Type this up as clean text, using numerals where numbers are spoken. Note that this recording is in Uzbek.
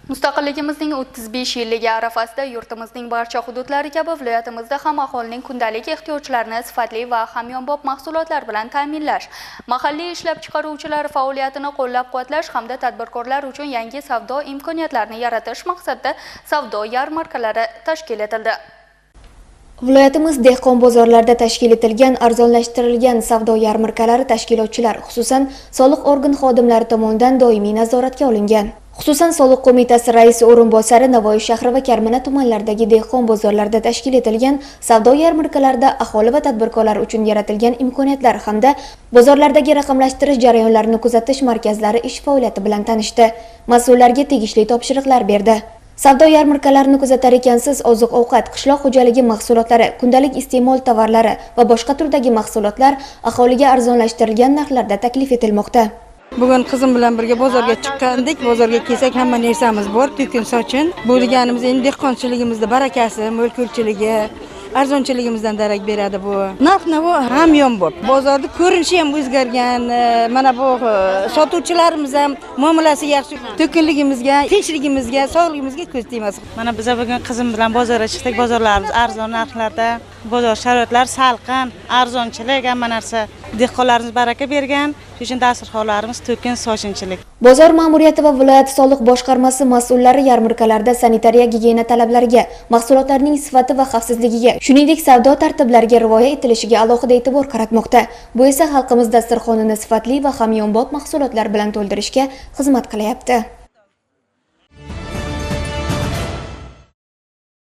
Mustaqilligimizning 35 yilligi arafasida yurtimizning barcha hududlari kabi viloyatimizda ham aholining kundalik ehtiyojlarini sifatli va hamyonbop mahsulotlar bilan ta'minlash, mahalliy ishlab chiqaruvchilar faoliyatini qo'llab-quvvatlash hamda tadbirkorlar uchun yangi savdo imkoniyatlarini yaratish maqsadida savdo yarmarkalari tashkil etildi. Viloyatimiz dehqon bozorlarida tashkil etilgan arzonlashtirilgan savdo yarmarkalari tashkilotchilar, xususan, soliq organ xodimlari tomonidan doimiy nazoratga olingan. Xususan, Soliq qo'mitasi raisi o'rinbosari Navoiy shahri va Karmana tumanlaridagi dehqon bozorlarida tashkil etilgan savdo yarmarkalarida aholi va tadbirkorlar uchun yaratilgan imkoniyatlar hamda bozorlardagi raqamlashtirish jarayonlarini kuzatish markazlari ish faoliyati bilan tanishdi. Mas'ullarga tegishli topshiriqlar berdi. Savdo yarmarkalarini kuzatar ekansiz, oziq-ovqat, qishloq xo'jaligi mahsulotlari, kundalik iste'mol tovarlari va boshqa turdagi mahsulotlar aholiga arzonlashtirilgan narxlarda taklif etilmoqda. Bugun qizim bilan birga bozorga chiqqandik. Bozorga kelsak, hamma narsamiz bor, to'kin sochin. Bu deganimiz endi dehqonchiligimizda barakasi, mo'l-ko'lchiligi, arzonchiligimizdan darak beradi bu. Narx-navo hamyonbop. Bozorda ko'rinishi ham o'zgargan. Mana bu sotuvchilarimiz ham muomalasi yaxshi. To'kinligimizga, tinchligimizga, sog'ligimizga ko'z tegmasin. Mana biza bugun qizim bilan bozorga chiqdik. Bozorlarimiz arzon narxlarda, bozor sharoitlari salqin, arzonchilik, hamma narsa. Dehqonlarimiz baraka bergan, shuning uchun dasturxonlarimiz to'kin sochinchilik. Bozor ma'muriyati va viloyat soliq boshqarmasi mas'ullari yarmarkalarda sanitariya gigiyena talablariga, mahsulotlarning sifati va xavfsizligiga, shuningdek, savdo tartiblariga rioya etilishiga alohida e'tibor qaratmoqda. Bu esa xalqimiz dasturxonini sifatli va hamyonbop mahsulotlar bilan to'ldirishga xizmat qilyapti.